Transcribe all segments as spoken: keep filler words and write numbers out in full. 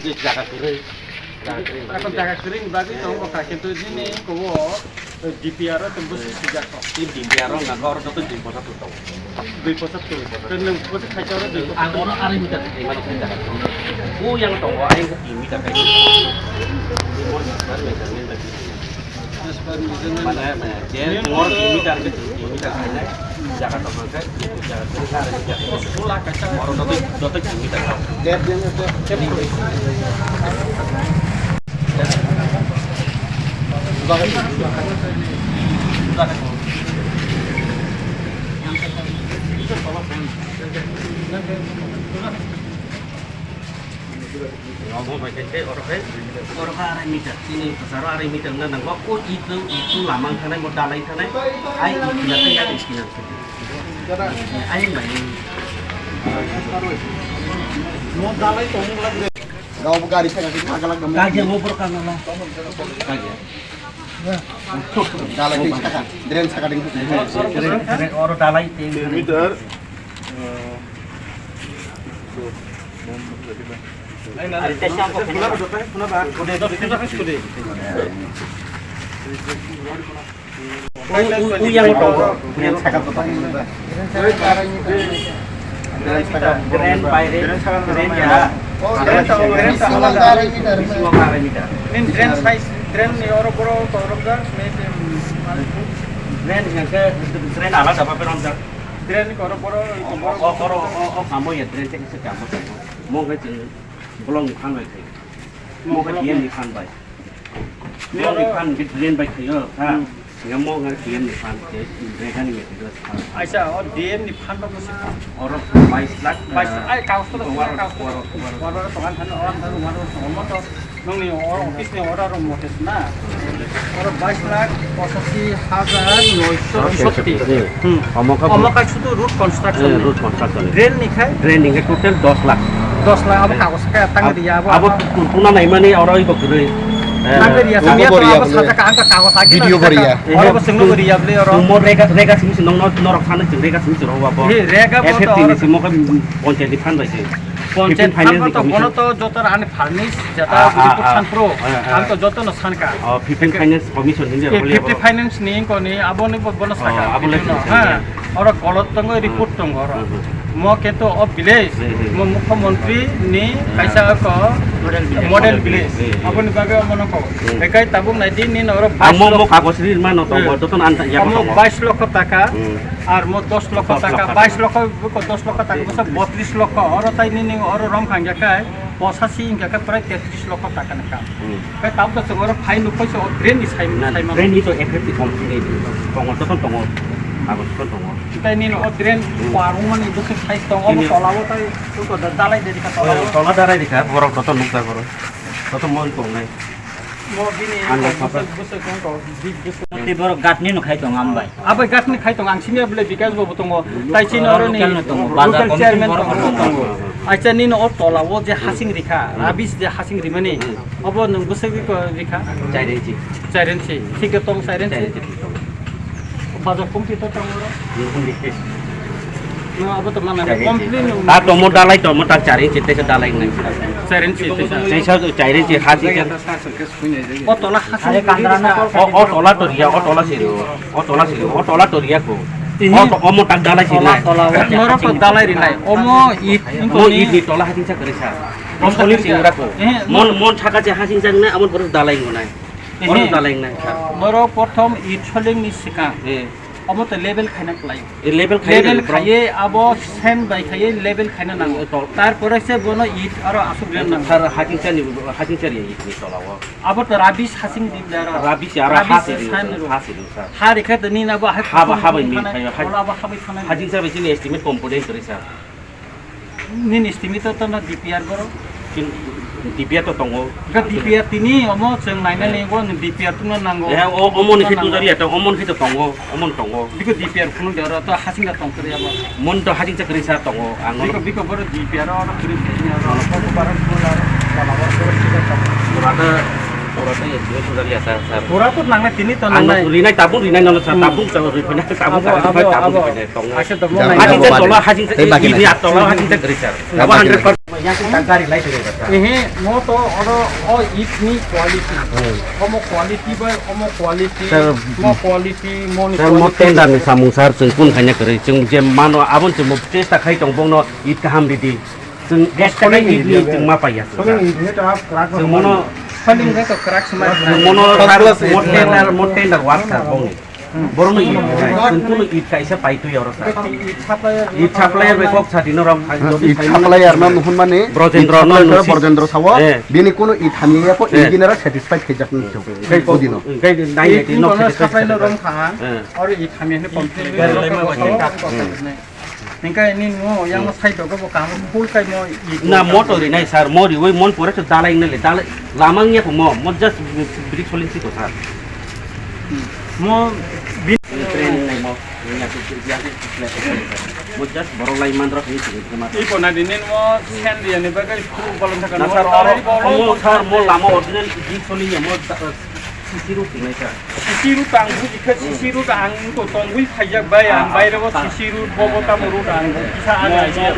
Jaga kwrwi. Jaga kwrwi. Ako jaga kwrwi ni bagwi tongo bwkha, kintu nini kowo D P R o tong bwswk swijak kok. Tei D P R o nangkha oro joto dui pochottor tongo. Dui pochottor. Tei nwng bwswk khaisa oro dui pochottor. Ang oro arai meter khaimano khaijak. O yang tongo, ayang khe tin meter khaijak. Tei bo measurement bai. Mane, je tongo tin meter khe tin meter khainai. Jaga tong khe, jaga tong khe, jaga tong khe. Oro joto, joto tin meter khaijak. Obo bai khe oro khe, oro khe arai meter, chini kwcharo arai meter wngna nango, o itu, itu lama wngkha nai, bo dalai wngkha nai, ai itu na, ai itu na. Ai bai. Gao bo gari thangkha khe thangkha lang. Kage mo bor kangala. Kage. Dalai tei saka, drain saka ding. Drain, drain, oro dalai tei. Meter. Ari tesa ko. Kuna ba, kuna ba. Kude, kude, kude. U, u, u yang tongo. Yang saka to. Drain baire, drain ya. Drain size, drain ni oro boro to romjak, drain yang ke drain alada ba romjak. Drain oro boro, o, o, oro, o, o, kamo ya drain te kisa kamo. Mo ke ching bolong ni phan bai khai. Mo ke tiyan ni phan bai. Mo ni phan ke drain bai khayo, ha. Hmm. Singa mo ngar T M ni phan ke, rega ni meeting ko phan. Aisa, o D M ni phan ba bwswk? Oro bais lakh, bais lakh, eh, ai, kaus to, oro, kaus to. Oro, oro. Oro, oro, tongan than, oro, than, oro, oro, tongo to. Nongni oro office ni order rok mote na. Oro bais lakh pochashi hajar noisho teishoti. Hmm. Omo kha, omo kha sudu road construction, eh, ni. Road construction ni. Drain ni khai? Drain ni khai total dos lakh. Dos lakh, abo, eh, kagos khe tang abo, riya, abo, abo, abo. Tuna naimani oro ibo kwrwi. Eh, tang riya, abo samya bo to riya abo bole. Sajak ang to kagos agi video bo riya. Oro bo sengno bo riya bole oro. Mo rega, rega simi simi nong norok sana jeng rega simi simi ro abo. He, rega bo to F F T ni oro. Simo khe ponchayat ni phan bai se. Ponchayat fifteen phan finance ni to commission. Bono to joto ani furnish jeta, ah, ah, report ah, san pro. Ah, ah. Ang to joto no sanka. Oh, fifteen finance commission ni. Fifty finance ni ko ni abo ni bo bono saka. Oh, abo le video no. Ha. Oro kolot tongo, report tongo oro. Hmm, hmm. Mo kento o village, hmm, hmm, mo mukhyamantri ni, hmm, kaisa ko model village. Model village. Hmm, hmm. Aboni bagwi omo nokho. Hmm. Bekai tabuk nai din ni oro ang mo, mo kagos ri mano tongo, hmm, joto no anta ya tongo. Bais lokho taka, hmm, ar mo dos lokho taka, dos lokho taka. Bais lokho, dos lokho taka, bwsa botris lokho. Oro tai nini oro rom khangya kai, pochashi hingka khe prai tetris lokho taka ni kam. Hmm. Khe tabuk to chwng oro phai nuk phai se o drain ni sai, na, sai mano. Drain ni to F F T company ni tongo, joto tongo, kagos to tongo. Tai nini o drain, hmm, kwrwngmani bwswk size tongo, obo tini tola o tai dalai de rikha tola o. Oh, tola dalai rikha, borok joto nukjak oro. Joto mon tongnai. Mo bini ang bwswk, bwswk wngkha, big bwswk. Tei borok gatni no khai tongo, ambai. Abai gatni khai tongo, ang senior bole Bikash babu tongo, tai chini oro ni local no tongo, local chairman tongo. Acha nini o tola o je hasing rikha, hmm, rubbish je hasing rimani, hmm, obo nwng bwswk rikha? Chairenchi. Chairenchi, thik tong chairenchi. Chairenchi. Bazar komti to tamo ro? Komti. No, abo to mana. Chairenchi. Komti no. Ta tomo dalai tomo ta chairenchi te dalai nai. Chairenchi te. Chairenchi ha si. O tola ha si. O, o tola to riya, o tola si. O tola si. O tola to riya ko. O to omo tak dalai si nai. Tola, tola, o tola. Moro to dalai ri nai. Omo it. Omo it ni tola ha si sa kare sa. Omo ni si ura ko. Eh, mon, mon thaka je ha si sa nai, amon boro dalai ngonai. Oro dalai nai. Borok prothom it solingni swkang. Eh. Omo to level khaina khlai. Eh, level khaina level khlai. Khaiye abo sand bai khaiye level khaina nango. Eh, tol. Tarpore se bono it aro asuk ren nango. Sar hakingchani, hakingchari it ni tola o. Abo to rubbish hasing di daro. Rubbish aro rubbish ha se sand ro. Ha se ro, sir. Ha rikha to nini abo ha. Ha ba, ha bai min khayo. Ola abo ha bai khana. Hakingcha bai chini estimate component ri sir. Nini estimate to no D P R boro? Kin D P R to tongo. Ga D P R tini omo chwng nainani, eh, bo ni D P R tungna nango. Eh, o, omo ni khe tungjaria to, omo ni khe to tongo, omo ni tongo. Biko D P R phunuk de oro to hasing da tong kre abo. Mon to hasing cha kri sa tongo, ang no. Biko, biko boro D P R oro kri kri oro. Pura to, pura to estimate tungjaria sa, sir. Pura to nangnai tini to nangnai. Rinai tabung rinai nono sir, hmm, tabung tabung rinai tabung abo, abo, tabung abo. Tongo. Ake to mo. Hasing cha tola, hasing cha, tei baki ini nai. Tola hasing cha kri sir. Abo hundred percent. Yang sing tak gari lai tong ba sa. Ehe, mo to oro o it ni quality. Hmm. Omo quality bai, omo quality, Sir, mo quality, mo ni sir, mo quality. Tender ni samung sir, chwng kun khaina kwrwi. Chwng je mano, abon chwng mo chesta khai tong bongno it kaham ridi. Chwng ek taka it ni chwng ma paiya. Chwng mono, Phaling re to crack smart. Chwng mono sir, mo tender, mo tender work sir, bongni. Borokno it, chwng kuno it kaisa paitwi oro sa. It supplier bai kok sa dino rom. It supplier no nuhun mani, Brojendro it no supplier nusi. Brojendro sawo, eh, bini kuno it hamya ya po, eh, engineer satisfied khe jak nung chuk. Hwnkhe o dino. Hwnkhe nai nai it no bono satisfied supply no khe jak. Rom kha. Eh. Oro it hamya hwnkhe complain. Hwnkhe ini no yang no side o bo kam full kai mo it. Na mo to rinai sir, mo riwi mon pore to dalai nele, dalai lama ngiya ko mo, mo just brick solid si ko sir. Mo bin train nai mo. Mo just borok lai man rok ni sini ma. Ipo na dinin mo sen dia ni bagai phu bolong thaka. Na sir, oro mo sir, mo lama original di soli ya mo sisiru tinai sir. Sisiru tang bu dikha, sisiru ta ang ko tongwi khaijak bai, ang baire bo sisiru bobo tamo ru ta ang kisa ang idea.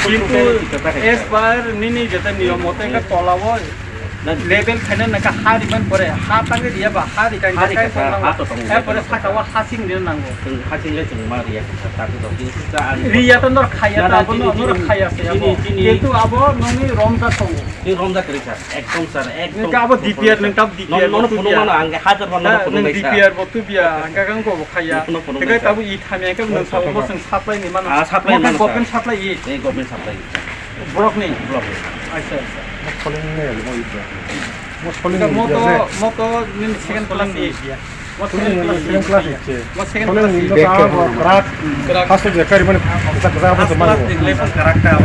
Kintu as per nini jeta niyom mote ka tola o level khaina naka ha riman pore, ha tangwi riya ba, ha ri kain ha ri kain ka, ha to tongo. Pore saka o ha sing ri nango. Chwng ha sing le chwng ma riya ka, ta to dok, kintu ta ang riya to nor khaya ta, abo nor khaya se abo. Kintu abo noni romja tongo. Ni romja kwrwi sir, ekdom sir, ekdom. Nang abo D P R, nang tab D P R. Nono phunuk mano, ang hajar bar nono phunuk nai sir. D P R bo tu biya, ang kang ko bo khaya. Nono phunuk nai sir. Tabo i thamya ka nang sabo bo sing supply ni mano. Ah, supply mano sir. Government supply i. Eh, government supply. Block ni? Block ni. Acha, acha. Mo soling ni mo i block. Mo soling ni mo to, mo to ni second class i. Mo second class i. Mo second class i. Mo second class i. Mo second class i. First je kari mani kisa kisa apa semua. First class i, level character.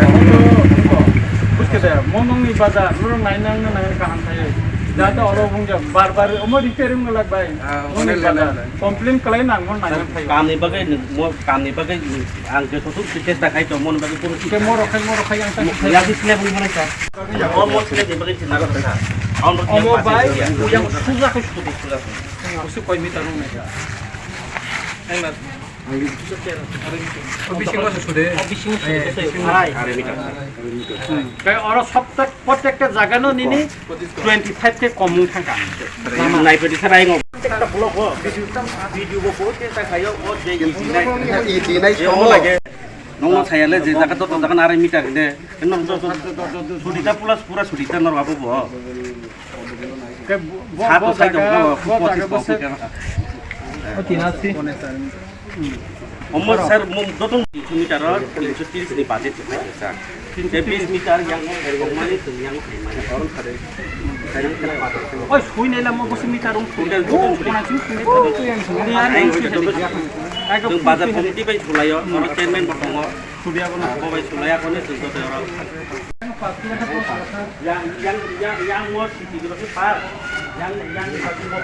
Buske de, mo nong ni bazar, mo nong nai nang nang kaham thai. Jata oro bung ja bar bar omo repairing no lag bai. Nong ni bazar. Complain kalai nang mo nai nang thai. Kam ni bagai mo kam ni bagai ang je sotu chesta khai to mo ni bagai puro. Ke mo rokhai mo rokhai ang ta. Ya di sile bung mana sa. Mo mo sile ni bagai china rokhai. Omo bai, yang suja ko suja suja. Busu koi meter nung nai. Ang na. Ang bisingo se sude. Bisingo se sude. Arai. Arai meter. Kai oro sabta prottekta jaga no nini twenty five ke komung thangka. Nai pedi sarai ngo. Prottekta block o. Video bo bo te ta khayo o je i dinai. I dinai somo lage. Nong no sayale je jaga to jaga arai meter de. Nong to to to to to sudita plus pura sudita nor abo bo. Ke bo, bo, Satu bo side jaga, of bo bo jaga poti bo se. Poti. O tin asi. Omo sir, mo dotong tinsho meter o tinsho tiris ni budget se paikha sir. Te bis meter yang o, mani tong yang o, mani. Oi, sui nai lama bo se meter rong sui. Total dotong sui. Kona sui sui. Ni ari sui. Tong bazar committee bai sulaio, oro chairman bo tongo. Sudia bo na. Bo bai sulai ako ni tong to oro. Yang, yang, yang, yang mo siti ko pa. Yang, yang satu mo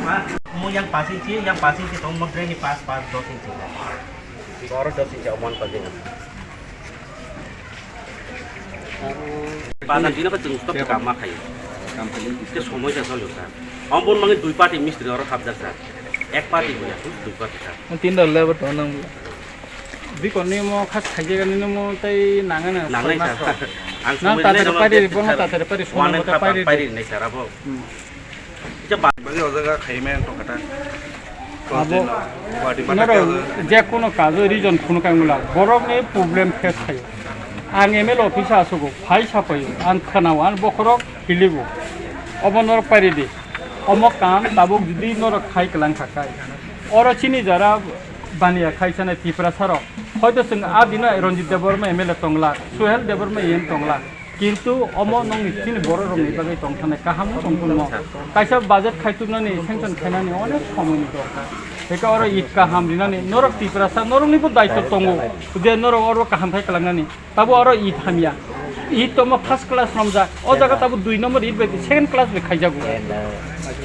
pa. Mo yang pas inci, yang pas inci tong mo drain ni pas, pas dos inci. Oro dos inci aman pa ding. Bazar dina pa chwng stop kam ma khai. Ke somoi ja chalo sir. Ambon mangi dui party mistri oro habjak sir. Ek party boya, dui party sir. Tin dal lebar to nang. Bikon ni mo khas khaijak ni mo tai nangana. Nangnai sir. Ang na somoi tatar nai pari ramo bono tatar pari one sona and half pari. Pari nai sir abo. Hmm. Kisa ba- Bali o jaga khaimai ang tongkha ta. Abo Guwahati norok mata je kono kajo reason phunukha wngla, borokni problem face khaio. Ang M L A office o achugo, phai sapaio, ang khwnao, ang bokhorok hiligo. Obo norok pairidi. Omo kam tabuk jodi norok khai kwlang kha khai. Oro chini jara baniya khai sanai Tiprasa rok. Hoito chwng a dino Ranjit Debbarma M L A tongla, Suhel Debbarma E M tongla. Kintu omo nongni chini borok rokni bagwi tongthani kaham wng tongthokno. Kaisa budget khaituknani, sanction khainani onek somoini dorkar. Eka oro it kaham rinani, norok Tiprasa, noroknibo daitw tongo je norok oro kaham khai kwlangnani. Tabo oro it hamya. It tomo first class romjak. O jaga tabo dui number it bai second class bai khaijago.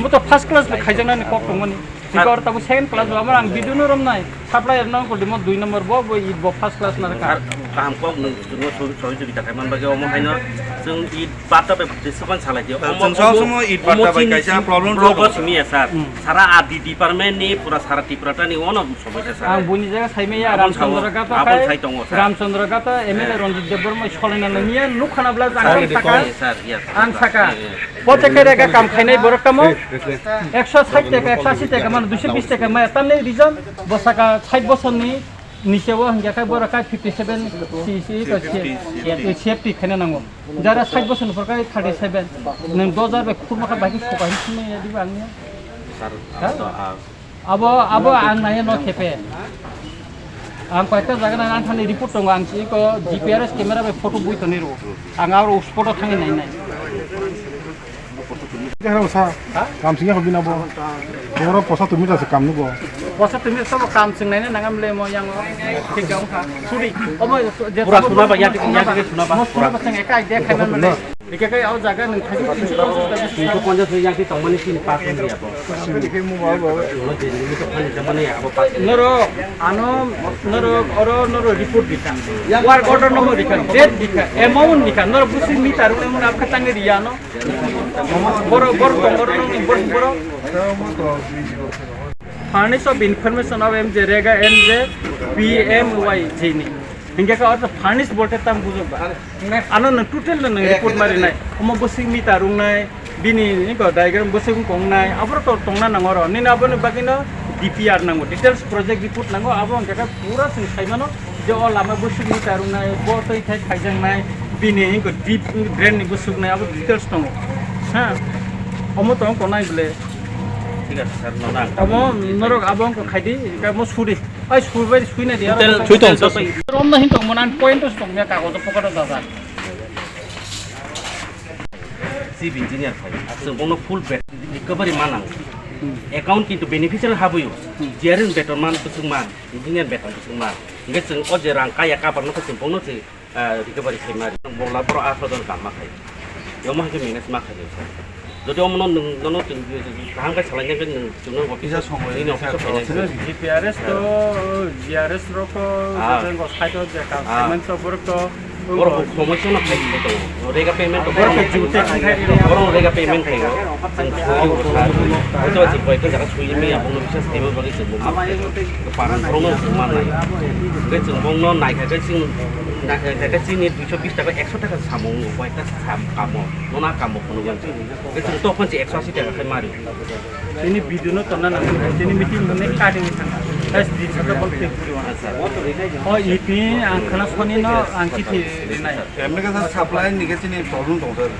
Bo to first class bai khaijaknani kok tongmani. Eka oro tabo second class bai, amar ang video no romnai. Supplier nang ko demo dui number bo, bo it bo first class na ka. Kaham kok nwng chwngno sohi sohi jogita khai man bagwi omo haino chwng it batta bai baptisma salai di. Chwng omo, sob omo, somo it omo batta bai chini kaisa si problem blogo tong. Simi ya sir. Hmm. Sara R D department ni pura sara Tripura ta ni ono somosa sir. Ang buni jaga sai maya Ramchandra Gata abon khai, sai tongo sir. Ramchandra Gata M L A Ranjit Debbarma solena nangya nukhana bla jang sir, ang saka. Yes, sir, yes, sir. Ang saka. Yes, yes. Pote kere ga kam khainai borok tamo. Ekso sait taka, ekso asi taka, mane duiso bis taka maya tamni reason bosaka sait bosor ni Nise o hingke khe borok khe fifty seven C C ko C F T khaina nango. Jara sait bosor ni pore khe thirty seven. Nwng dos hajar bai khurma khe bai khe soka hin sumai ya diba ang ya. Sir, ha? Ang to, ah, abo, abo ang nai no khepe. Ang koyekta jaga na ang thani report tongo ang si ko G P R S camera bai photo bui toni ro. Ang aro spot o thangwi nai nai. Khe rw sa, ha? Kam sing ya bina bo. Boro posa tumi ta se kam nugo. Posa tumi sa bo kam sing nai nang am le mo yang o. Thik jang kha. Suri. Omo je pura suna ba, ya, ya, suna ba. Mo suna ba sing ekai de khai man mane. Ike kai au jaga nang thai tin su posa ta. Tin su ponja su yang ti tong mani tin pa sun dia bo. Sini ke mo ba ba. Mo je ni to khani jamani ya bo pa. Noro ano noro oro noro report dikha. Work order no dikha. Date dikha. Amount dikha. Noro busi mi taru amount apka tangi dia no. Borok, borok tong, borok nang, borok, borok. Furnace of Information of M J Rega M J P M Y G ni. Hingke ka ortho furnace bolte tam bujok ba. Ano nang total no nang report mari nai. Omo bwswk meter rung nai, bini ni ko diagram bwswk wng kong nai. Aboro to tongna nang oro. Nini aboni bagwi no D P R nango, details project report nango. Abo hingke ka pura sing sai mano. Je o lama bwswk ni tarung nai, bo twi thai khaijak nai, bini hinko deep drain ni bwswk nai, abo details tongo. Ha. Omo tong ko nai ble. Thik ase sir, no nang. Omo norok abo wngkha khaidi, ka mo suri. Ai surbai suina dia. Detail sui tong, sir. Rom no hin tong mo nan point to tong me kagojo pocket o dada. Chief engineer phai. Aswk bono full bet recovery manang. Account kintu beneficiary habuyo. G R S beton man bwswk man. Engineer beton bwswk ma. Hingke chwng o je rang kaya kabar no khe chwng bongno se, ah, recovery khai ma ri. Bola borok aso jon kam ma khai. Yomo hai khe manage ma khai. Jodi omo no nwng, nono chwng kaham khe salai nai khe nwng chwngno office o, nini office o phainai. G P R S to, G R S rok to, ah, jeng go site o je kam, ah, payment to borok to, Borok bo khomoi sono khai khai tongo. Rega payment to borok khai khai tongo. Borok rega payment khai o. Chwng sui o sa. Hoito ba chwng koi khe jaga sui mi abong no bisas khai bagwi chwng bo ma. Paran borok no chwng ma nai. Hwnkhe chwng bong no nai khai khe chwng nai khai khe chini duiso bis taka ekso taka samung koi ekta sam kamo. Nona kamo phunuk. Hwnkhe chwng tokon se ekso asi taka khai mari. Tini video no tonna nang, tini meeting ne cutting thang. Guys, di saka bol pek puri wana. O iti ang khana soni no ang chithi rinai. Kemne ka supply ni ke chini problem tong sir.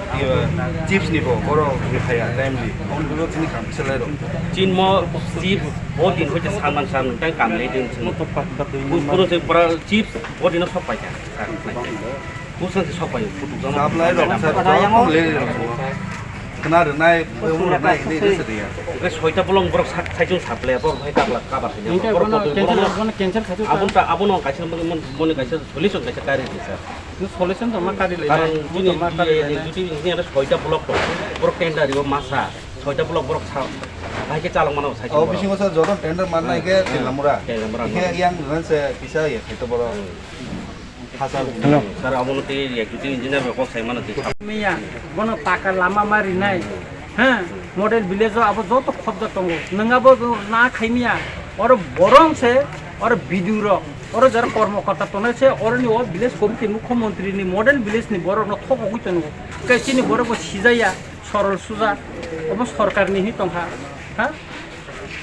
Chips ni bo, boro ni khaya, timely. On duro chini kam chalai ro. Chin mo chips bo din hoite salman salman tang kam le din chini. Mo to pat pat dui mo. Puro se pura chips bo din no sok pai ka. Busa se sok pai, putuk jama. Supply rok, sir, jok tong le rok. Khna rwnai, payung rwnai, ini, ini se dia. Oke, soita bolong borok sak, saijung supply, borok hai kabla, kabar saijung. Hingke borok bono kotor cancel, bolong. Bono cancel khachu. Abon ta, abon ang kaisa, mon, mon, mon kaisa, solution kaisa kari di, sir. No solution to ma kari le. Karon juni, juni, juni ada soita bolok to, borok tender ribo masa, soita bolok borok sa, hai ke chalok mano saijung. Oh, borok. Bisingo sir, joto tender manna ike, ah, Telamura. Telamura. Ike yang rwnai se, kisa ya, itu borok. Hello. Sir, abo no tei executive engineer bai kok sai mano tei sab. Miya, bono paka lama ma rinai. Ha, model village o abo joto khobjak tongo. Nwng abo na khai miya. Oro borong se, oro B D O rok, oro jara kormokorta tongnai se, oro ni o village committee mukhyamantri ni model village ni borok no thokogwi tongo. Tei chini borok bo sijaya, sorol suja, obo sorkar ni hi tongkha. Ha?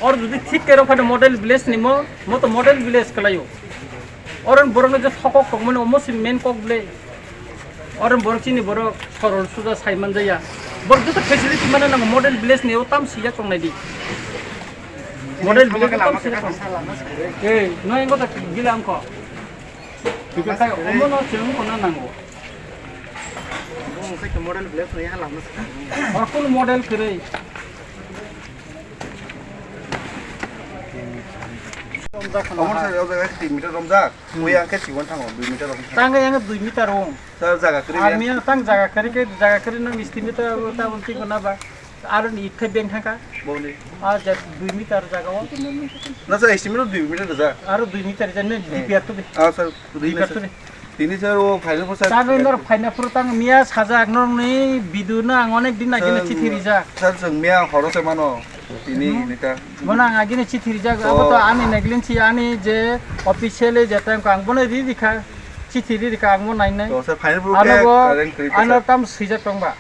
Oro jodi thik khe rok phano model village ni mo, mo to model village kwlaio. Oro borokno je thokok tongmani omo se main kok ble. Oro borok chini borok sorol suja sai manjaya. Borok joto facility mano nango model village ni o tam sijak tongnai di. Model village o tam sijak tong. Ei, no ingo ta gila angko. Bikai omo no chwng ko na nango. Model village no ya lama sa. Oro kun model kwrwi. Omo sa o jaga tin meter romjak. Hmm. Ui ang khe siwan thango dui meter romjak. Tang yang dui meter ong. Sir, jaga kwrwi. Army ang tang jaga kwrwi khe jaga kwrwi nang estimate ta ta unti guna ba. Aro ni ikhai beng thangka. Boni. A ja dui meter jaga o. Na sir, estimate dui meter ja. Aro dui meter ja ne D P R to be. Ah sir, dui meter. D P R to be. Tini sir o final phuru sir. Sir, norok final phuru tang miya sajak, norokni bidu no ang onek din agini chithi rijak. Sir, chwng miya horo se mano. Tini nita. Bono ang agini chithi rijak, abo to ani negligence, ani je officially je time ko ang bono ri rikha, chithi ri rikha, ang bo nai nai. To sir, final phuru ano khe bo, arrange kwrwi ano ta sir. Tam swijak tong ba.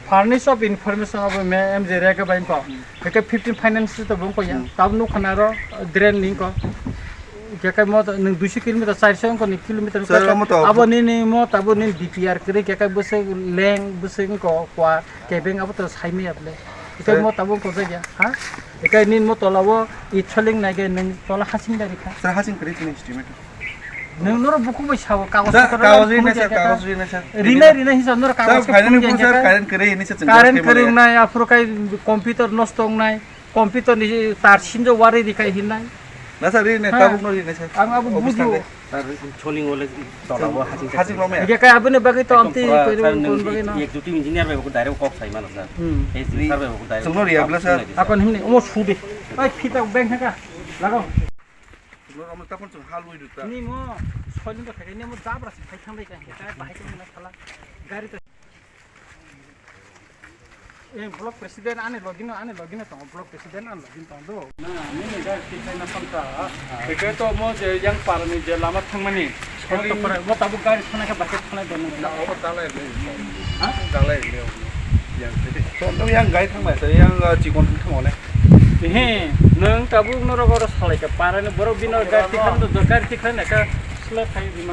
Furnish of information abo me M J Rega bai ko. Heke fifteen finance to bung ko ya. Hmm. Tab nuk khana ro drain ning ko. Heke mo to nung duiso kilometer, charso ko ni kilometer. Sir, amo to abo ni ni mo tabo ni D P R kri heke bwswk leng bwswk ko kwa kebeng abo to sai me able. Heke sir. Mo tabo ko ja ya. Ha? Heke ni mo tola bo i choling nai ge nung tola hasing dari kha. Sir, hasing kri ni estimate. Nwng norok bukhuk bai sao, kagoj sir, photo kagoj rok rinai phunuk sir, ya kagoj kha. Rinai, rinai hinsa norok kagoj sir, khe finally phunuk ya sir, kha. Current kwrwi hinwi se chwng current khe kwrwi maya. Wngnai, aphuru khai computer nosto wngnai, computer ni tar sinjo wari rikhai hinai. Na sir, rinai, ha. Tabuk no rinai sir. Ang abo office bujio. Thangwi. Sir, choling wale tola bo hasing. Hasing rok maya. Hingke kai aboni bagwi to ekdom amtwi pura, koiru sir, kon nwng bagwi no. Executive engineer bai bo direct kok sai mano sir. Hmm. S D sir bai bo direct. Chwngno riya bla sir. Akon himni omo sude. Ai phita bank thaka. Lagao. Chwngno omo tapon chwng hal wi duta. Ni mo soilin to thaka ni mo jabra si phai thang dai ka. Kai bahai kong na sala. Gari to Eh, block president ani logino, ani logino tongo, block president ani logino tongo do. Na, nini gari tikai na pangka. Tikai to mo je yang parni je lama thangmani. Kok to pore, mo tabuk gari thana khe bakhe thana dono. Na, obo dalai le. Ha? Dalai le. Yang te. So, to yang gari thangmai, so yang, uh, chikon thangmane. He, nang tabuk norok oro salai ka, parani borok bino gari tikai do, gari tikai na ka, slap khai bima.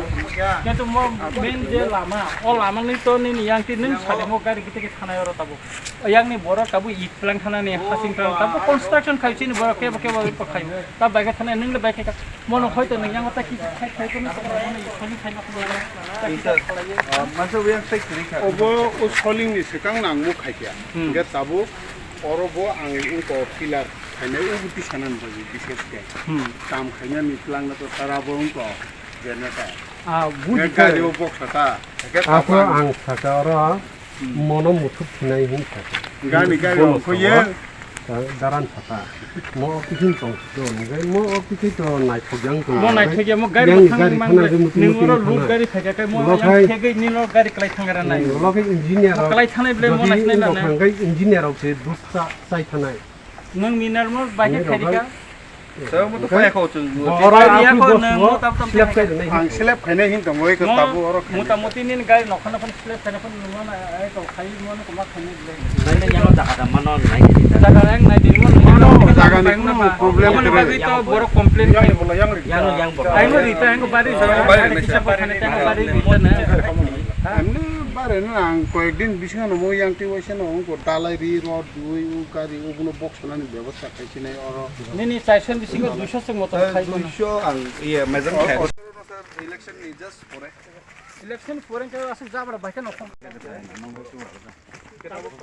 Kintu mo main je lama, o lama ni to nini yang ti nang sadi mo gari gite ke thana oro tabuk. Yang ni borok tabuk it plang thana ni hasing plang tabuk construction khai chini borok kebo kebo ko khai. Ta bai kha thana nung le bai kha mono hoi to nung yang ta ki khai khai ko ni sokra mono i khani khai na ko. Mansa yang sai kri kha. Obo o soling ni sekang nang mo khai kya. Hmm. Ge tabuk oro bo ang ungko pillar khainai uguti sanan bai bises ke. Hmm. Kam khaina ni plang na to tara bo ungko generator. Ah, buji gari o box ta. Apo ang saka oro. Mono muthuk phinai hin kha. Gani gari bono rok khoye. Daran sata. Mo okisin tong do, ngai mo okisi to naithok yang tong. Mo naithok ya, mo gari yang bwthang gari mang khana le, de muti ning muti oro lut khana. Gari phaikha kai mo lo yang khai thegwi nino gari klai thangara nai. Lo khai engineer rok. Klai thanai ble mo jodi naikhnai ungkha nai. Thangkai engineer rok se dusta chai thanai. Nwng minar mo bai khe khairika. Sir, mo to paya kho chwng. Oro ya kho nwng mo tam tam slap khai rwnai. Ang slap khainai hin tongo eko tabu oro. Mota moti nin gari nokha nokha slap khaina phone nwng ma ai to khai mo no koma khainai le. Nai nai yang jaga da mano nai di da. Jaga yang nai di mo. Jaga ni kuno problem. Mo ni bagwi to borok complain yang bola yang ri. Yang yang bola. Ai mo ri ta yang bari. Bari kisa pa khainai ta bari ri ta na. Amne bare na ang koyek din bisingo no mo yang ti waisa no ko dalai ri rod dui u gari u guno box nani bebosta khai sinai oro. Nini chairson bisingo duiso se motor khai kono. Duiso ang iye mejang khai. Election ni just pore. Election pore ke asuk jabra bai khe nokhong. Tabuk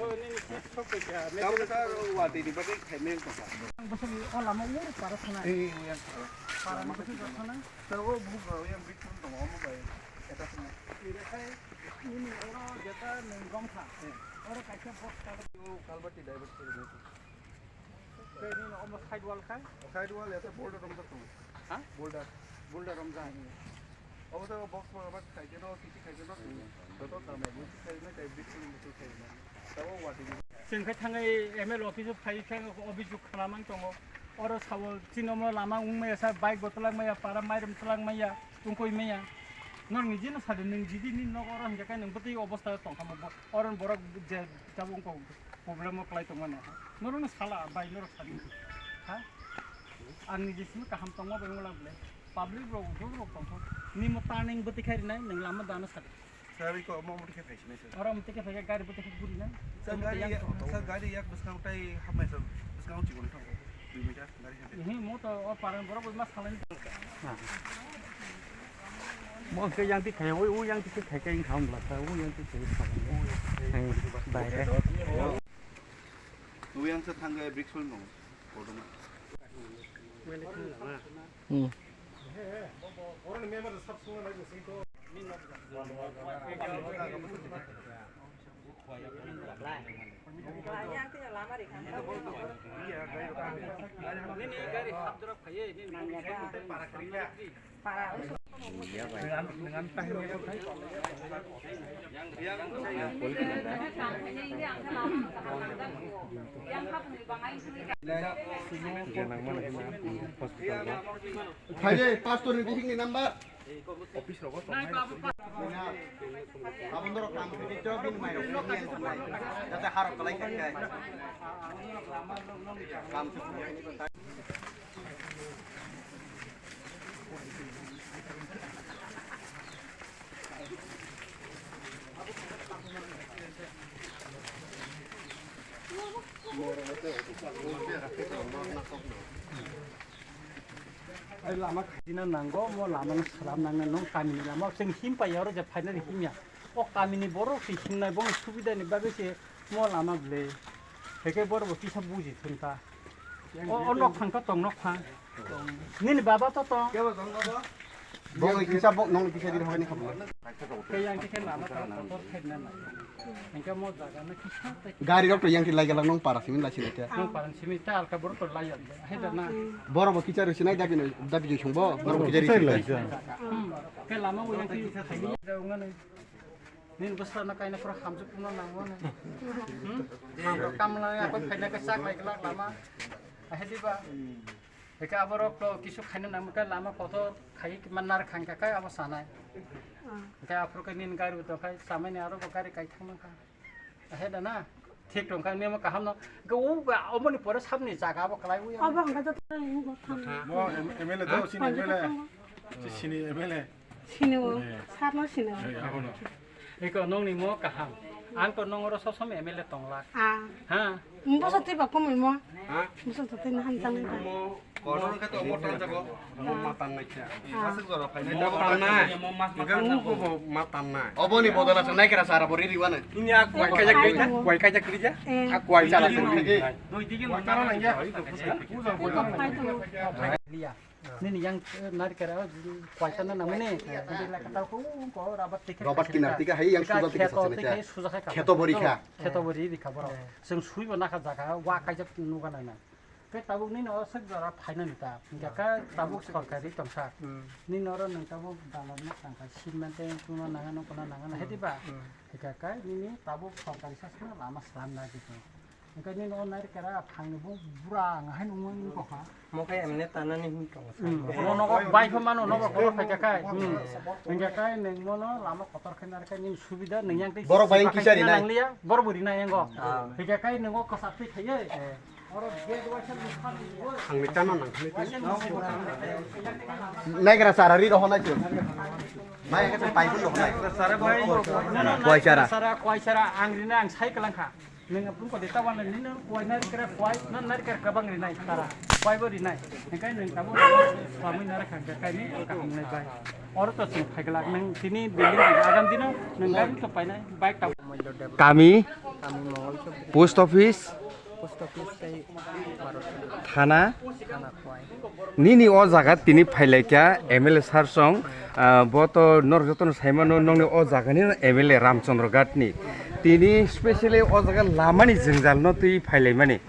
sir, wati ni bagwi khai mel tongkha. Ang bwswk o lama ur para thana. Ei, ui ang para. Para ni bwswk thana. Sir, o buhuk rok yang big phone tongo, omo bai eta phone. Ire khai, nini oro jeta nwng gom kha. Oro kaisa box ka. O culvert ti divert khe rwmani. Tei nini omo side wall khai? Side wall ya, boulder romjak tongo. Ha? Boulder. Boulder romjak. Obo to box wall ba khai khe no, kisi khai khe no. Joto tamo busi khai na, tei big phone busi khai na. Tabo wati. Chwng khai thangwi M L A office o phai khe obhijog khna mang tongo. Oro sabo chini omo lama wng maya sa, bike bo twlak maya, para mairum twlak maya, tungkoi maya. Norok ni jino sadi, nwng jidi ni nok oro hingkha khe nwng bwtwi obostha tongkha mo bo. Oro ni borok je tabuk wngkha problem o kwlai tongmani. Norok no sala bai norok sadi. Ha? Ang ni je simi kaham tongma bai wngla bole. Public rok, rok, rok tongkha. Nimo turning bwtwi khai rinai, nwng lama dano sadi. Sir, iko omo omo khe phaisinai sir. Oro omo khe phai gari bo khe guri na. Sir, gari, sir, gari yak bwskang tai hapmai sir. Bwskang chikon thang. Dui meter gari hapmai. Ehe, mo to o paran borok bo ma salai. Mo khe yang ti khai, o, o yang ti khai kai kham la sa, o yang ti khai kham. Hai, bai re. O yang sir thang gai brick sol no. Kodoma. Hmm. Phaide, pastor ni bihik ni number. Office rogo tongnai. Aboni dorok kam khaidi to bini mai rok ni tongnai. Jate harok kalai khai khai. Kam se Ai lama khatina nango, mo lama no salam nangnai, nong kami ni lama, chwng him pai oro je phainani himya. O kami ni borok si himnai, bono subida ni bagwi se mo lama ble. Heke borok bo kisa buji thun kha. O, o nok phang to tong nok phang. Nini baba to tong. Bo kisa bo nong kisa dir hokni khabu. Ke yang kisa lama to kotor khaina na. Engke mo jaga na kisa te. Gari rok to yang ti lai galak nong para simin lai sinai te. Nong para simin ta alka borok to lai ya. He da na. Borok bo kisa ri sinai dabi no dabi joi sung bo. Borok bo kisa ri sinai. Hmm. Ke lama o yang ti khaini da ungane. Nini bwsla na kaina phuru hamjwk phuru nangmani. Hmm? Nangkha kamla ya koi phaina khe chak lai glak lama. Ahe diba? Eke aborok to kisu khaina nangma khe lama kotor khai ma nar khang kha kai abo sanai. Eke aphuru khe nini gari to khai samani aro bo gari kai thang kha. Ahe da na? Thik tong kha nini kaham no. Eke u ba omoni pore sabni jaga abo kalai u ya. Abo hangka jotto nang go thang. Mo M L A do sini M L A. Sini M L A. Sini o, eh. Sar no sini o. Eh, abono. Eko nongni mo kaham. Ang to nongoro sosom M L A tonglak. Ah. Ha? Mboso twi ba kumui mo. Ha? Mboso to twi na hamjak nai ba. Mo kono ka to mo tan jago. Mo matan nai kya. Ah. Asik jora phai nai. Mo tan nai. Mo matan nai. Oboni bodol aswk nai kera sara bori riwana. Ini aku kwai kaja kwai kaja kwai kaja kwai kaja. Eh. Aku kwai chala sini. Doi digi mo tan nai. Liya. Nini yang, eh, narikera, eh, kwaisa na nangmani. Nini la kata ko, ko rabat tikhe Robert kinar tika hai yang suja tika sasana kya. Suja kha. Kheto bori kha. Kheto bori rikha boro. Seng sui bo nakha jaga, wa kaijak nuga nai na. Ke tabuk nini o sek jora phaina nita. Hingka ka tabuk sorkari tongsa. Hmm. Nini oro nang tabuk dalan na tangka. Simante tuna nangano kona nangano heti ba. Hmm. Hingka ka nini tabuk sorkari sasana lama slam na gitu. Hingke nini o narikera phangni bo bura ang hai nungwi wngkha. Mo khe emne tanani hin tongo. Hmm. Mo nogo bai pha mano, nogo kotor phaikha kai. Hmm. Hingke kai nung mono lama kotor khe narikha nini subida nung yang tei borok bai kisa rinai. Nangliya, borok bo rinai yango. Ah. Hingke kai nungo kwchak twi khaiye. Eh. Oro gate waisa nukha nungo. Ang ni tano nang khani. Naigra sara ri roho nai chun. Mai ka pai kun roho nai. Sara bai. Kwai sara. Sara kwai sara ang rinai ang sai kalang kha. Nung apung ko deta wan nini nung kwai nari kera kwai, nung nari kera kabang rinai tara. Kwai bo rinai. Hingkai nung tabo swami nara khang kai ni kaham nai bai. Oro to sung phaiglak nung tini building agam dino nung gari to painai bike tabo. Kami, post office, thana, Nini o jaga tini phailaikha M L A sir song, ah, bo to norok jotono saimano nongni o jagani M L A Ramchandra Ghat ni. Tini specially o jaga lamani jwngjal no twi phailaimani.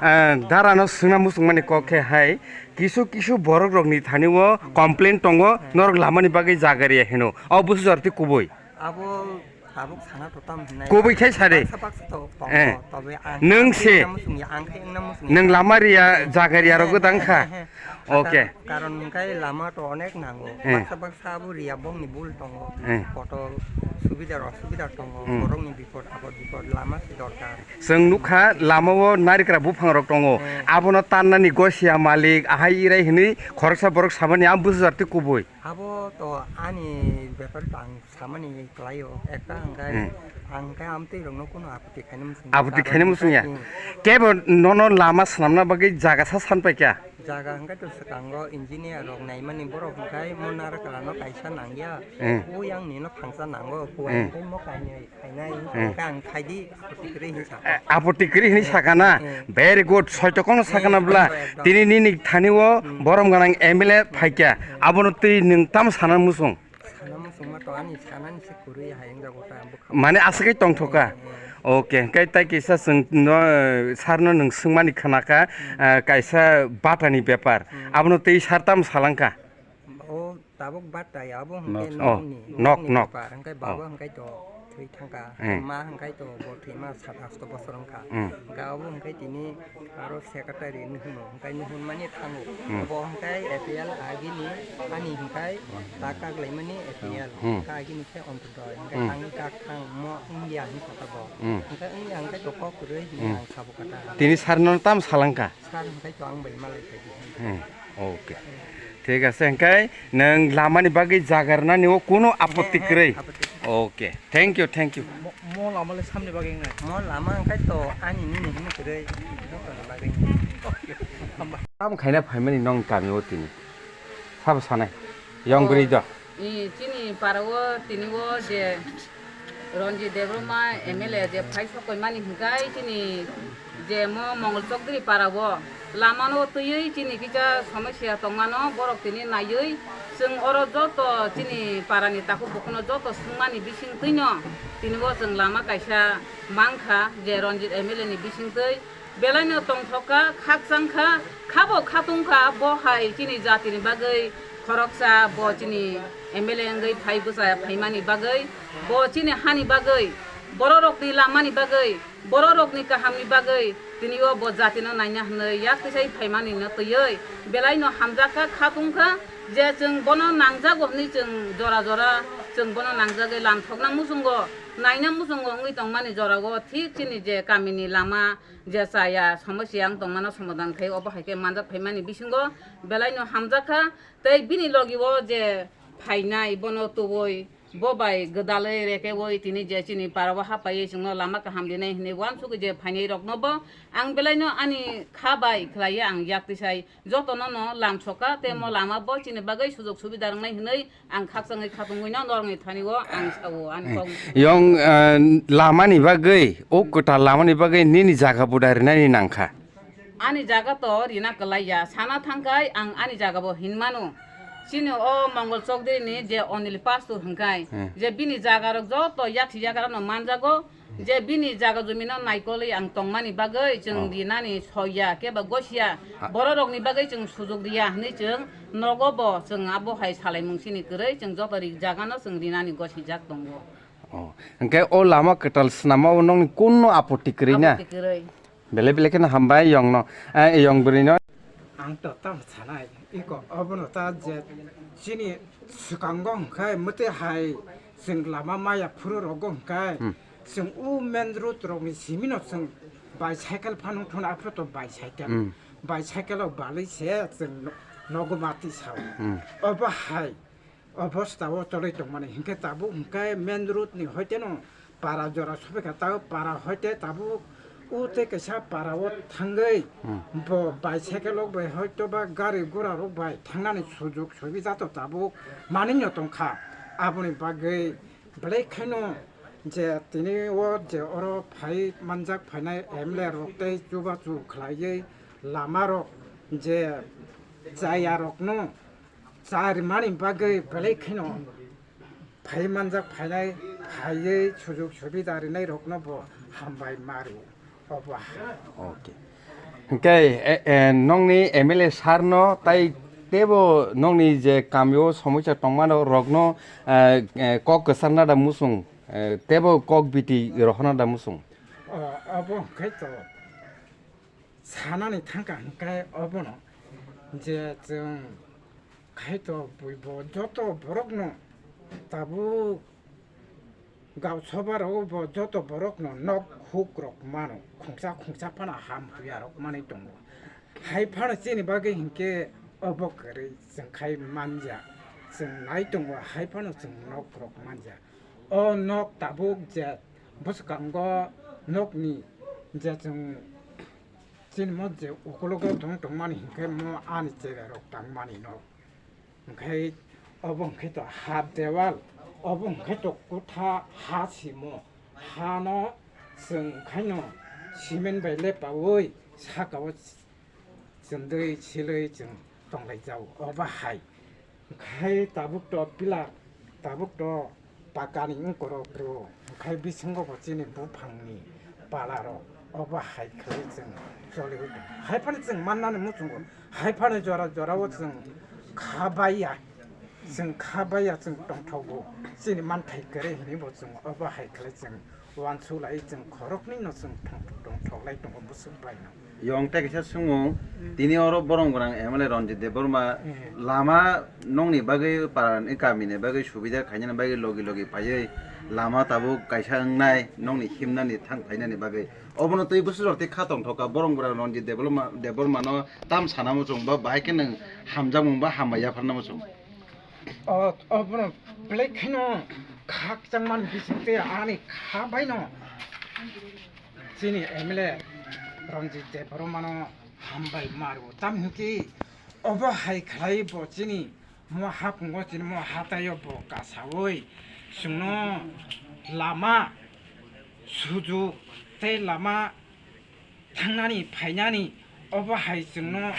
Ah, dara no swngna muchungmani kok khe hai kisu kisu borok rokni thani o complain tongo norok lamani bagwi jaga riya hino. O busu jora twi kubui. Abo tabuk sana to tam hinai. Kubui khai sari. Baksa baksa to tongo, eh. Tobe ang, nwng ang se. Khe wngna muchungya, ang khe wngna muchungya. Nwng lama riya, jaga riya rok gwdang kha. Eh, eh, eh. Okay. Karon, karon hwnkhe lama to onek nango. Eh. Baksa baksa abo riya bongni bul tongo. Eh. Koto subida rok, subida tongo. Hmm. Borokni bipod, apod bipod, lama se dorkar. Chwng nukha, lama o narikra buphang rok tongo. Eh. Abono tannani gosia malik, ahai irai hinui khoroksa borok samani ang busujar twi kubui. Abo to ani bepar to ang samani klaio, ekta hwnkhe, hmm, ang khe amtwi rokno kuno apoti khaina muchung. Apoti khaina muchung ya? Hmm. Kebo nono lama swnamna bagwi jaga sa san paikha? Jaga hwnkhe to swkango engineer rok naimani borok hwnkhe mo narikra no kaisa nangya. Hmm. O yang nino phangsa nango, hmm, kuwai hwnkhe mo kainwi khainai, hmm, hwnkhe ang khaidi apoti kwrwi hinwi sakha. Eh, apoti kwrwi hinwi sakha na? Hmm. Very good, soito kono sakha na bwla? Ekdom, ekdom. Tini nini thani o, hmm, borom gwnang M L A phaikha, hmm, abono twi nwng tamo sana muchung? Sana muchungma to ani sanani se kwrwi hai wngjago ta bwkha. Mane aswk khe tongthokha. Eh, eh. Okay, hwnkhe tai kisa chwng no, sir no nwng swngmani khwnakha, hmm, ah, kaisa batani bepar. Hmm. Abono tei sir tamo salangkha? O Tabuk batai abo hwnkhe Nok. Nokni, Oh, nok, nokni nok. Bepar, hwnkhe baba Oh. Hwnkhe to thwi thangkha, Hmm. Ma hwnkhe to bo thwima sat asto bosor wngkha. Hmm. Hwnkhe abo hwnkhe tini aro secretary nuhunno, hwnkhe nuhunmani thango. Hmm. Bo hwnkhe A P L agini ani hwnkhe ta kaklaimani A P L, Hmm. Hwnkhe agini khe Antodoi, hwnkhe Hmm. Tangwi kak thang mo wngya hwnkha ta bo. Hmm. Hwnkhe wngya hwnkhe to kok kwrwi hwnwi Hmm. Ang sabo kha ta. Tini sir no tam salangkha? Sir hwnkhe to ang bai malai khaidi. Hmm, okay. Thik ase, hwnkhe nwng lamani bagwi jaga rwnani o kuno apotti kwrwi? Apotti kwrwi. Okay, thank you, thank you. Mo, mo lama le samni bagwi wngnai? Mo lama hwnkhe to ani nini hwnwi kwrwi, joto ni bagwi. Hambai. Tam khaina phaimani nong kami o tini? Sabo sanai? Yong Oh, bwrwi do? I, chini para o tini o je Ranjit Debbarma M L A je phai sokoimani hwnkhe chini je mo Mongol Chokdri para o lama no twiwi chini kisa somosya tongmano borok tini naiwi chwng oro joto chini para ni takhuk bukhuk no joto swngmani bising twi no tini o chwng lama kaisa mankha je Ranjit M L A ni bising twi belai no tongthok kha, khakchang kha, khabo khatung kha, bo hai chini jati ni bagwi khoroksa, bo chini M L A wngwi phai bwsa phaimani bagwi, bo chini hani bagwi, bororokni lamani bagwi, bororokni kahamni bagwi, tini o bo jatino naina hwnwi yak tisai phaimani no twiwi belai no hamjak kha, khatung kha, je chwng bono nangjago hwnwi chwng jora jora chwng bono nangjagwi lamthokna muchungo, naina muchungo wngwi tongmani jorao thik chini je kamini lama je chaya somosya wng tongmano somadan khai obo hai khe manjak phaimani bisingo belai no hamjak kha, tei bini logi o je phainai bono tubui bo bai gwdalwi rekeui tini je chini para o hapaiwi chwngno lama kaham rinai hwnwi uansugwi je phainai rokno bo ang belai no ani kha bai khlaiwi ang yak tisai jotono no lamsok kha, tei mo lama bo chini bagwi sujok subida rwnai hwnwi ang khakchangwi khatungwi no norokni thani o ang sao ani kok. Yong, eh, lamani bagwi, o kwtal lamani bagwi nini jaga buda rinani nangkha? Ani jaga to rina kwlai ya, sana thangkhai ang ani jaga bo hinmano. Chini o Mongol Chokdri ni je Onil Pastor hwnkhe, Hmm. je bini jaga rok joto yaksi jaga rok no manjago, je bini jaga jumi no naikolwi ang tongmani bagwi chwng Oh. rinani soya keba gosiya, Ha. Borok rokni bagwi chwng sujok riya hwnwi chwng nogo bo chwng abo hai salaimung sini kwrwi chwng joto ri jaga no chwng rinani gosijak tongo. Oh, hwnkhe o lama kwtal swnamao nokni kunno apotti kwrwi na? Apotti kwrwi. Belai belai kheno hambai yongno, eh, yong bwrwino. Ang to tamo sanai, iko obono ta je chini swkango hwnkhe mwtwi hai chwng lama maya phuru rogo hwnkhe Hmm. chwng o main road rokni simino chwng bicycle phano thun aphuru to bicycle. Hmm. Bicycle o balwi se chwng no-, nogo mati sao. Hmm. Obo hai. Obostha o choli tongmani hinkhe tabuk hinkhe main road ni hoite no para jora sobaikha, tabuk para hoite tabuk o tei kaisa para o thangwi Hmm. bo bicycle rok bai hoito ba gari gura rok bai thangnani sujok subida to tabuk manwi no tongkha. Aboni bagwi belai khaino je tini o je oro phai manjak phainai M L A rok tei chubachu khlaiwi lama rok je chaya rokno cha rimani bagwi belai kheno phai manjak phainai, phaiwi sujok subida rinai rokno bo hambai ma rwo. Obo ha. Okay. Hwnkhe, e, e, nokni M L A sir no tai teibo nokni je kamio somosya tongmano rokno, e, e, kok kwchangna da muchung, e, teibo kok biti rohorna da muchung. O, obo hwnkhe to. Sanani thangkha hwnkhe obono je chwng khaito buibo joto borokno tabuk gausoba rogo bo joto borokno nok huk rok mano, khungsa khungsa phano ham huya rok manwi tongo. Hai phano chini bagwi hinkhe obo kwrwi chwng khai manja, chwng nai tongo hai phano chwng nok rok manja. O nok tabuk je bwskango nokni je chwng Chini mo je ukulogo tong tongmani hinkhe mo ani cherai rok tangmani no. Hinkhe obo hinkhe to half dewal, obo hinkhe to kutha ha simo. Hano chwng khaino cement bai lepaui sakao chwndwi silwi chwng tonglaijao. Obo hai. Khai tabuk to pillar, tabuk to pakani wngkorok rwo. Khai bisingo bo chini buphangni palarok obo hai khlai chwng choliwi tongo. Hai phano chwng mannani muchungo, hai phano jora jorao chwng kha baiya. Chwng kha baiya chwng tongthokgo, chini manthai kwrwi hinwi bo chwng obo hai khlai chwng uansuk lai chwng khoroknwi no chwng tongthok tongthok lai tongo bwswk bai no. Yong tei kaisa swngmung, tini oro borong gwnang M L A Ranjit Debbarma lama nokni bagwi para ni kami ni bagwi subida khainani bagwi logi logi phaiwi lama tabuk kaisa wngnai nokni himnani thang phainani bagwi. Obono tei bwswk rok tei kha tongthok kha borong gwnang Ranjit Debbarma, Debbarma no tam sana muchung ba bahai khe nwng hamjakmung ba hambai yapharna muchung. O, obono belai kheno khakchangmani bisingtwi ani kha baino chini M L A Ranjit Debbarma no hambai ma rwo. Tamni hwnkhe obo hai khlai bo chini mo hapungo chini mo hataio bo kasaui chwngno lama sujuk tei lama thangnani phainani obo hai chwngno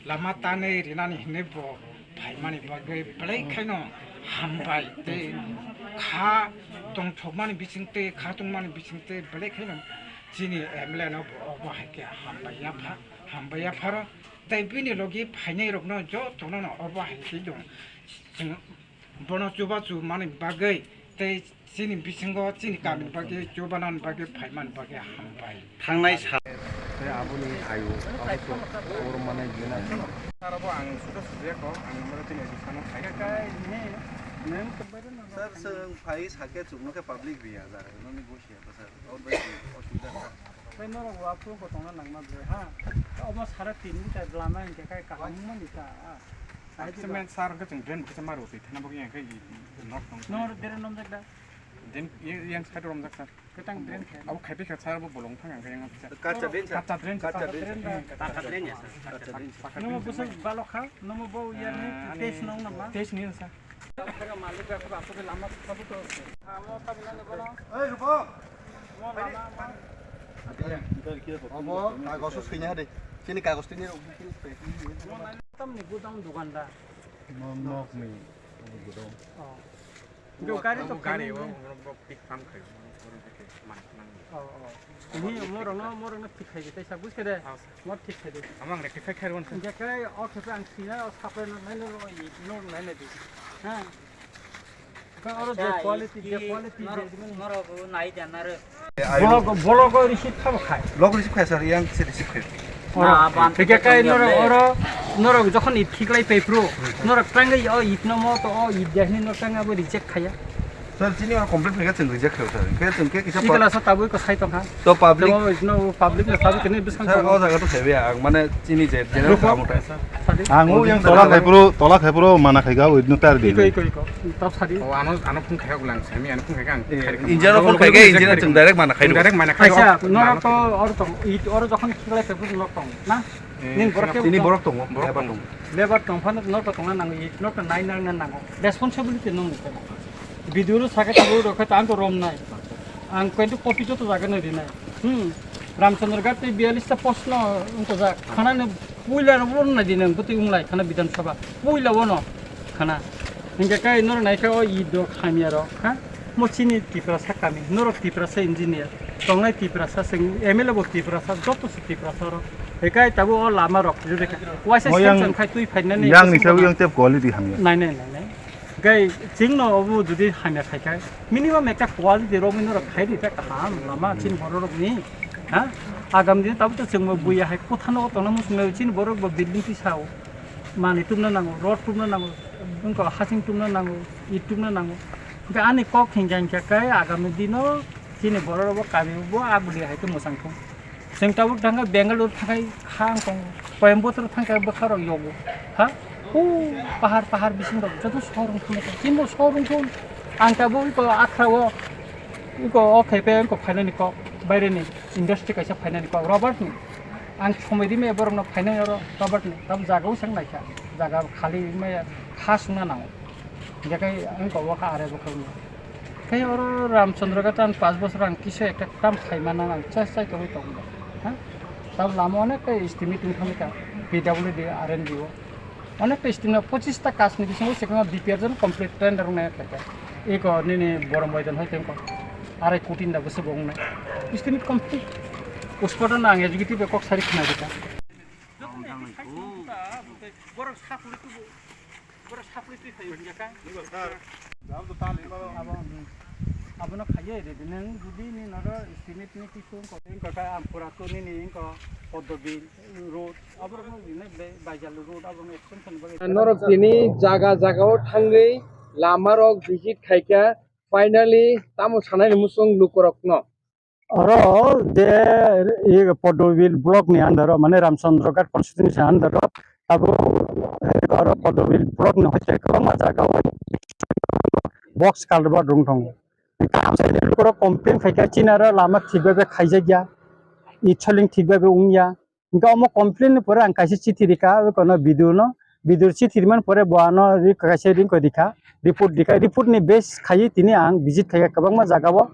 lama tanwi rinani hinwi bo phaimani bagwi belai khaino hambai tei kha tongthokmani bisingtwi kha tongmani bisingtwi belai khaino chini M L A no bo obo hai khe hambai yapha hambai yapharo tei bini logi phainai rokno jotono no obo hai khe dong chwng bono chubachu mani bagwi tei chini bisingo chini kami bagwi chubanani bagwi phaimani bagwi hambai. Thangnai sal. Tei aboni ayu, abo to, oro mane jena. Sar abo ang suda sujaya ko, ang number tini edi sana khai. Kai, ne, nang to. Sir, sir, phai sake chukno khe public riya jara, noni gosi apa sir? Oro bai osubida. Tei norok wa pro ko tongna nangma bre, ha? Omo sara tin litre lama hingke kai kaham mani ta, ha? Side Sir, men sar ke cheng drain ke ma roti thana bo yang kai nok tong. Nor drain nom jak da? Drain yang side rom jak sir. Ketang drain khe. Abo khai pi kha sar bo bolong thang ang yang sir. Kacha drain sir. Kacha drain sir. Kacha drain sir. Kacha drain ya sir. Kacha drain sir. Nomo busa balok kha, nomo bo yar ni Ah, test ani nong nama. Test ni sir. Malik aku aku lama sabu to. Amo ta bilani bono. Ei, Rupo. Mo lama ma. Obo kagoso swina de. Chini kagoso tini rok. Tamni gudam dukandar. Nok ni gudam. Oh. Yo gari to gari kami o ni. Pick pump khai. Oh, oh. Ni morong no morong no pick khai tai sa bus kede. Mo thik khai de. Amang le thik khai khai ron. Hingke kai o khe ang sina o supply no nai no i no nai nai di. Ha. Ka oro je quality, je quality je. Noro, noro nai jana re. Bolo ko, bolo ko receipt khabo khai. Log receipt khai sir, yang se receipt khai. Oro. Hingke kai noro oro noro jokhon i thik lai pepro. Noro tang o it no mo to o it jahni no tang abo reject khaya. Sir, chini oro complaint phaikha, chwng reject khaio, sir. Hwnkhe chwng khe kisa Chikla pub-, sa tabui ko sai tongkha. To public. Tamo no public no sabi kene bwsang Sir, tongo. O jaga to sebe ang, mane chini je general Ruko. Kamu ta. Sadi. Ang o yang tola khaipro, tola khaipro mana khaika o no tar di. Iko, iko, iko. Tap sadi. O ano, ano phung khaika ulang sami, ano phung khaika ang Eh, khairi khamu. Engineer Ano phung khaika, reject engineer khairi. Chwng direct mana khaidu. Direct mana khaio. Kaisa, noro to or to, it, oro jokhon khiklai khaipro nok tong, na? Eh, Ning borok sir. Tini borok tongo, borok lebar tongo. Tongo. Lebar tong phano nok to tongna nango, it nok to nai nang nango. Responsibility nong ni. Video lo saka tabo rok kha tang to rom nai. Ang koitu copy joto jaga no rinai. Hmm. Ramchandra Ghat tei biyalis ta post no wngkojak. Khana no puila ro wng nai dinang bwtwi wng lai khana Bidhan Sabha. Puila wono khana. Hingke kai noro naikha o i do khamya rok ha. Mo chini Tiprasa kami. Norok Tiprasa engineer. Tongnai Tiprasa sing M L A bo Tiprasa joto se Tiprasa rok. Hekai tabo o lama rok jodi kha. Waisa Mo yang, sanction khai twi phainani yang ni bising sawi bo yang tep quality hamya. Nai, nai, nai, nai. Gai chwngno obo jodi hamya khai khai, minimum ekta quality rok mino rok khai di ta kaham lama chini borok rok ni, ha? Agam din tabuk to chwngbo buya hai kotha no tongna muchung nai chini borok bo building tisao manwi tumna nango, rod tumna nango, wngkha hasing tumna nango, it tumna nango. Hingke ani kok hingka hingka kai agam ni dino chini borok rok bo kami bo abuli hai khe mwchang thung. Chwng tabuk thangkha Bangalore thangkhai ha wng tongo, Coimbatore thangkhai bwkha rok yogo ha. Huu pahar pahar bising rok joto sohor wng thangkha, chini bo sohor wng thung. Ang tabuk iko akhra o iko o khaipe iko phainani kok baire ni industry kaisa phainani kok rubber ni. Ang somoi rimaya borok no phainai oro rubber ni tabuk jaga o sang naikha, jaga khali rimaya ha sungna nango. Hingke kai ang kobo kha are bo khe wngya. Khe oro Ramchandra Ghat ang pash bosor ang kisa ekta kam khai mana ang chai chai tongwi tongo. Ha? Tab lama onek ta estimate wng thangkha P W D, R and D O. Onek ta estimate pochis ta kas ni bisingo se kama B P R jon complete tender wng nai kha. Eko nini borom bai don hai tengko. Arai koti da bwswk bo wng nai. Estimate complete. Puspata nang executive kok sari khna dita. Borok sa puli tubu. Abono khaiye redi nang judi ni noro estimate ni kisu ko engko ka ampura ko nini engko Podobil road, aborok no rina bai, Baijal road, aborok no extension bagwi. Norok tini jaga jaga o thangwi lama rok visit khaikha, finally tamo sanai ni musung lukorok no. Oro je i Podobil block ni under o, mane Ramchandra Ghat constituency under o, abo oro Podobil block ni hoite kwbangma jaga o box culvert rung tongo. Borok complain khaikha, chini aro lama thik bai bai khaijakya, itholing thik bai bai wngya. Hingke omo complain ni pore ang kaisa chithi rikha, abo kono B D O no, B D O chithi rimani pore bo ano ri-, kaisa ringko rikha, report rikha, report ni base khaiwi tini ang visit khaikha kwbangma jaga o,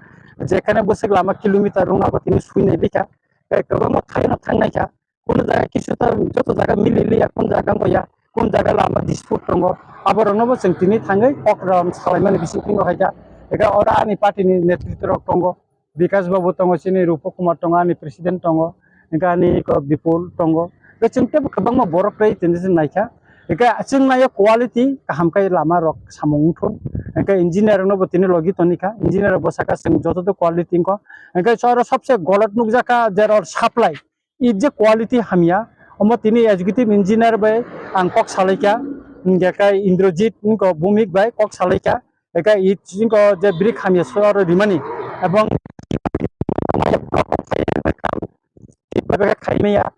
jekhane bwswk lama kilometer rung abo tini sui nai rikha, tei kwbangma thaino thang naikha, kunu jaga kisu ta joto jaga mili liya, kunu jaga wngya, kunu jaga lama dispute tongo, aborokno bo chwng tini thangwi kok ram salaimani bising thingo khaikha, eka oro ani party ni netritw rok tongo. Bikash Babu tongo, chini Rupa Kumar tongo, ani president tongo, hingke ani eko Bipul tongo. Hingke chwng teibo kwbangma borok tei tini chwng naikha. Hingke chwng naio quality kaham khe lama rok samung wngthun. Hingke engineer rokno bo tini logi tonikha. Engineer rok bo saka chwng joto to quality wngkho. Hingke oro sobse golot nukjakha je rod supply. I je quality hamya, omo tini executive engineer bai ang kok salaikha, hingke khe Indrajit wngkho Bhumik bai kok salaikha, eka i wngkho je brick hamya so aro rimani, ebong khaimaya,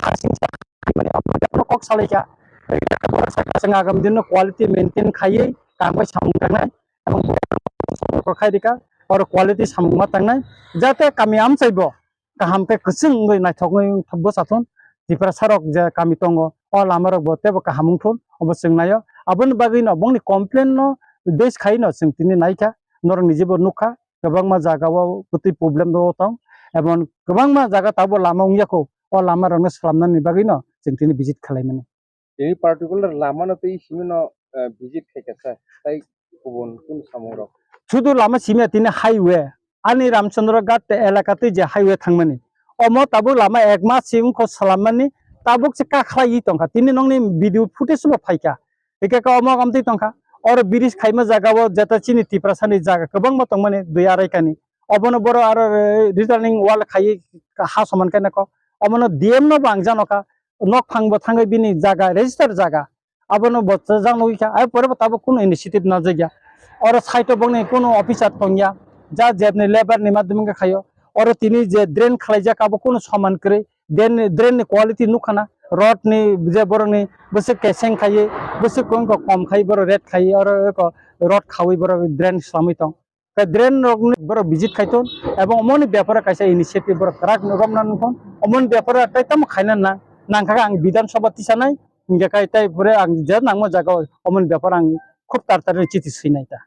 hasing sa khaimani, omo kok salaikha, chwng agam dino quality maintain khaiwi tangbai samung tangnai, ebong kok khairikha, oro quality samung ma tangnai, jate kami amchaibo. Kaham khe kwchwng wngwi naithok wngwi bwsa thun. Tiprasa rok je kami tongo, o lama rok bo teibo kaham wng thun, obo chwng naio. Aboni bagwi no bongni complain no base khai no chwng tini naikha, norok ni jebo nukha, kwbangma jaga o kwtwi problem rok tong, ebong kwbangma jaga tabuk lama wngya kho, o lama rok no swlamnani bagwi no chwng tini visit khlai mani. Tini particular lama no tei simi no, eh, visit khai kha sa, tai kubun kunu samung rok. Sudu lama simi ya tini highway, ani Ramchandra Ghat elaka twi je highway thangmani. Omo tabuk lama ek mas simi kho swlammani, tabuk se kakhlai tongkha. Tini nongni video footage bo phaikha. Hingke ka omo amtwi tongkha. Oro bridge khaima jaga o jeta chini Tiprasa ni jaga kwbangma tongmani dui arai kani. Obono boro aro, eh, returning wall khai ha soman khe nako. Omono D M no bo ang janokha. Nok phang bo thangwi bini jaga, register jaga. Abono bo chajak nugwi kha. Ai pore bo tabuk kunu initiative najakya. Oro side o bongni kunu officer tongya. Ja jebni labour ni madhyamoi khaio. Oro tini je drain khwlaijak abo kunu soman kwrwi. Drain ni, drain ni quality nukha na. Rod ni je borok ni bwswk keseng khaiwi, bwswk kom kom khai borok red khai oro eko rod khawi borok drain swlamwi tong. Tei drain rok ni borok visit khai thun, ebong omoni bepar kaisa initiative borok kwrak romna nung thun, omoni bepar tei tamo khaina nang, nangkha ang Bidhan Sabha tisanai, hingke kai tei pore ang je nangma jaga o omoni bepar ang khub tar tar chithi swinai ta.